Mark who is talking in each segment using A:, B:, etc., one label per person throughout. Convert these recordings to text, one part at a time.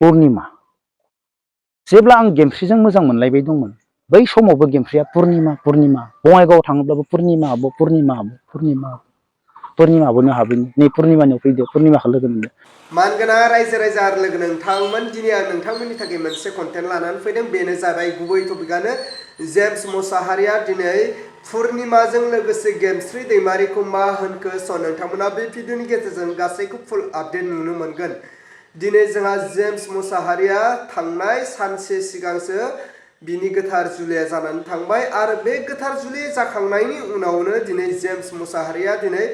A: पूर्णिमा जेब्ला आं गेमस्रिजों मोजां मोनलायबाय दंमोन बै समावबो गेमस्रिया पूर्णिमा पूर्णिमा बङाइगावआव थाङोब्लाबो पूर्णिमा आब' पूर्णिमा आब' पूर्णिमा पूर्णिमा आब'नो हाबैनि नै पूर्णिमानियाव फैदो पूर्णिमाखौ लोगो मोनदो
B: मानगोनां रायजो राजा आरो लोगो नोंथांमोन दिनै आं नोंथांमोननि थाखाय मोनसे कन्टेन्ट लानानै फैदों बेनो जाबाय गुबै टपिकआनो जेम्स मोसाहारिया दिनै पूर्णिमाजों लोगोसे गेमस्रि दैमारिखौ मा होनखो स' नोंथांमोना बे भिडिअनि गेजेरजों गासैखौ फुल आपडेट नुनो मोनगोन दिनै जोंहा जेम्स मोसाहारिया थांनाय सानसे सिगांसो बिनि गोथार जुलिया जानानै थांबाय आरो बे गोथार जुलि जाखांनायनि उनावनो दिनै जेम्स मोसाहारिया दिनै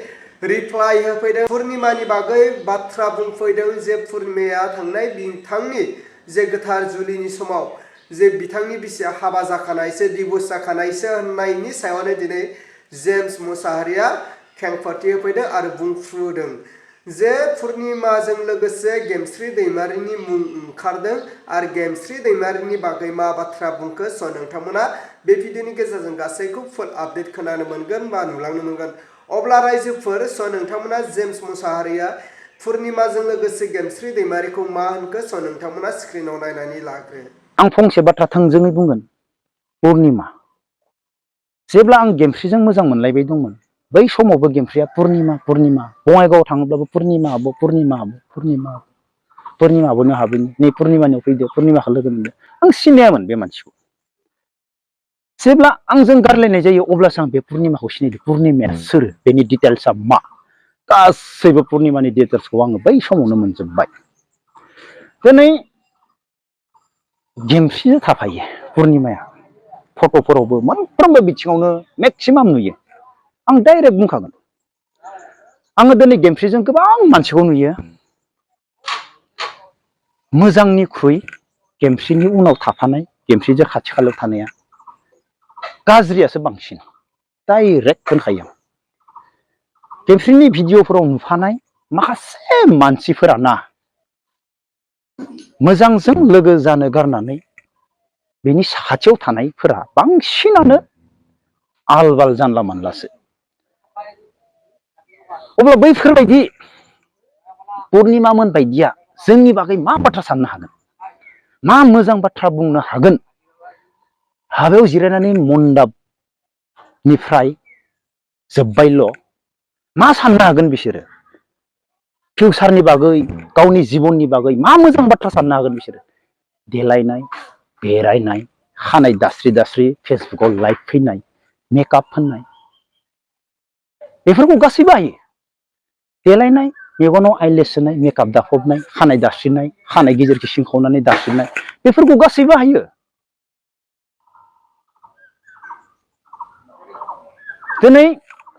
B: रिप्लाइ होफैदों पूर्णिमानि बागै बाथ्रा बुंफैदों जे पूर्णिमाया थांनाय बिथांनि जे गोथार जुलिनि समाव जे बिथांनि बिसिया हाबा जाखानायसो डिवोर्स जाखानायसो होननायनि सायावनो दिनै जेम्स मोसाहारिया खेंफोरथि होफैदों आरो बुंफ्रुदों जे पूर्णिमाजों लोगोसे गेमस्रि दैमारिनि मुं ओंखारदों आरो गेमस्रि दैमारिनि बागै मा बाथ्रा बुंखो स' नोंथांमोना बे भिडिअनि गेजेरजों गासैखौ फुल आपडेट खोनानो मोनगोन बा नुलांनो मोनगोन अब्ला रायजोफोर स' नोंथांमोना जेम्स मोसाहारिया पूर्णिमाजों लोगोसे गेमस्रि दैमारिखौ मा होनखो स' नोंथांमोना स्क्रिनाव नायनानै लाग्रो
A: आं फंसे बाथ्रा थोंजोङै बुंगोन पूर्णिमा जेब्ला आं गेमस्रिजों मोजां मोनलायबाय दंमोन बै समावबो गेमस्रिया पूर्णिमा पूर्णिमा बङाइगावआव थाङोब्लाबो पूर्णिमा आब' पूर्णिमा आब' पूर्णिमा पूर्णिमा आब'नो हाबैनि नै पूर्णिमानियाव फैदो पूर्णिमाखौ लोगो मोनदो आं सिनायामोन बे मानसिखौ जेब्ला आंजों गारलायनाय जायो अब्लासो आं बे पूर्णिमाखौ सिनायदों पूर्णिमाया सोर बेनि डिटेल्सआ मा गासैबो पूर्णिमानि डिटेल्सखौ आङो बै समावनो मोनजोब्बाय दिनै गेमस्रिजों थाफायो पूर्णिमाया फट'फोरावबो मोनफ्रोमबो बिथिङावनो मेक्सिमाम नुयो आं डाइरेक्ट बुंखागोन आङो दिनै गेमस्रिजों गोबां मानसिखौ नुयो मोजांनिख्रुइ गेमस्रिनि उनाव थाफानाय गेमस्रिजों खाथि खालायाव थानाया गाज्रियासो बांसिन डाइरेक्ट होनखायो आं गेमस्रिनि भिडिअफोराव नुफानाय माखासे मानसिफोराना मोजांजों लोगो जानो गारनानै बेनि साखाथियाव थानायफोरा बांसिनानो आलबाल जानला मानलासो अब्ला बैफोरबायदि पूर्णिमामोन बायदिया जोंनि बागै मा बाथ्रा साननो हागोन मा मोजां बाथ्रा बुंनो हागोन हाबायाव जिरायनानै मण्डपनिफ्राय जोब्बायल' मा साननो हागोन बिसोरो फिउचारनि बागै गावनि जिबननि बागै मा मोजां बाथ्रा साननो हागोन बिसोरो देलायनाय बेरायनाय खानाय दास्रि दास्रि फेसबुकाव लाइभ फैनाय मेकआप फोननाय बेफोरखौ गासैबो हायो देलायनाय मेगनाव आइलेस सोनाय मेकआप दाफबनाय खानाय दास्रिनाय खानाय गेजेरखौ सिंखावनानै दास्रिनाय बेफोरखौ गासैबो हायो दिनै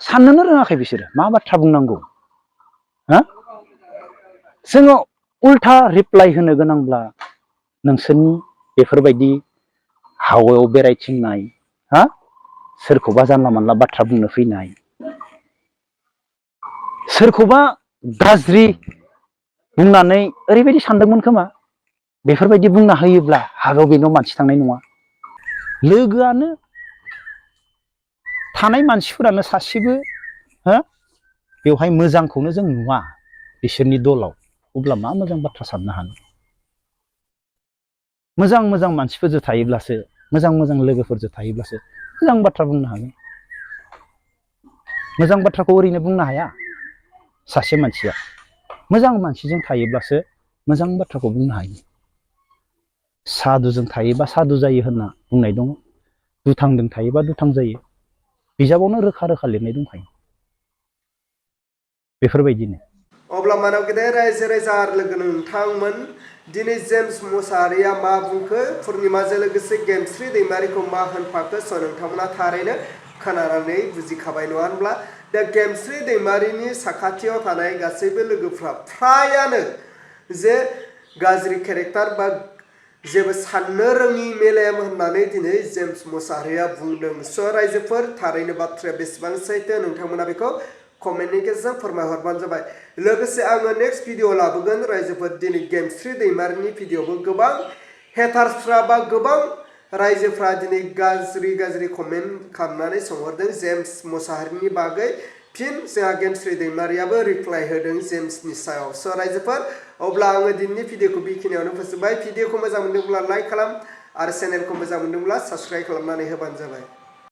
A: साननोनो रोङाखै बिसोरो मा बाथ्रा बुंनांगौ हा जोङो उल्था रिप्लाइ होनो गोनांब्ला नोंसोरनि बेफोरबायदि हावायाव बेरायथिंनाय हा सोरखौबा जानला मानला बाथ्रा बुंनो फैनाय सोरखौबा गाज्रि बुंनानै ओरैबायदि सानदोंमोन खोमा बेफोरबायदि बुंना होयोब्ला हाबायाव बेनाव मानसि थांनाय नङा लोगोआनो थानाय मानसिफोरानो सासेबो हो बेवहाय मोजांखौनो जों नुवा बिसोरनि दलाव अब्ला मा मोजां बाथ्रा साननो हानो मोजां मोजां मानसिफोरजों थायोब्लासो मोजां मोजां लोगोफोरजों थायोब्लासो मोजां बाथ्रा बुंनो हागोन मोजां बाथ्राखौ ओरैनो बुंनो हाया सासे मानसिया मोजां मानसिजों थायोब्लासो मोजां बाथ्राखौ बुंनो हायो सादुजों थायोबा सादु जायो होनना बुंनाय दङ दुथांजों थायोबा दुथां जायो बिजाबावनो रोखा रोखा लिरनाय दंखायो बेफोरबायदिनो
B: अब्ला मानव गेदेर रायजो राजा आरो लोगो नोंथांमोन दिनै जेम्स मोसाहारिया मा बुंखो पूर्णिमाजों लोगोसे गेमस्रि दैमारिखौ मा होनफाखो स' नोंथांमोना थारैनो खोनानानै बुजिखाबाय नङा होनब्ला दा गेमस्रि दैमारिनि साखाथियाव थानाय गासैबो लोगोफ्रा फ्रायानो जे गाज्रि केरेक्टार बा जेबो साननो रोङि मेलेम होननानै दिनै जेम्स मोसाहारिया बुंदों स' रायजोफोर थारैनो बाथ्राया बेसेबां सैथो नोंथांमोना बेखौ कमेन्टनि गेजेरजों फोरमायहरबानो जाबाय लोगोसे आङो नेक्स्ट भिडिअ लाबोगोन रायजोफोर दिनै गेमस्रि दैमारिनि भिडिअबो गोबां हेटार्सफ्रा बा गोबां रायजोफ्रा दिनै गाज्रि गाज्रि कमेन्ट खालामनानै सोंहरदों जेम्स मोसाहारिनि बागै फिन जोंहा गेमस्रि दैमारियाबो रिप्लाइ होदों जेम्सनि सायाव स' रायजोफोर अब्ला आङो दिनैनि भिडिअखौ बेखिनियावनो फोजोबबाय। भिडिअखौ मोजां मोनदोंब्ला लाइक खालाम आरो चेनेलखौ मोजां मोनदोंब्ला साबस्क्राइब खालामनानै होबानो जाबाय।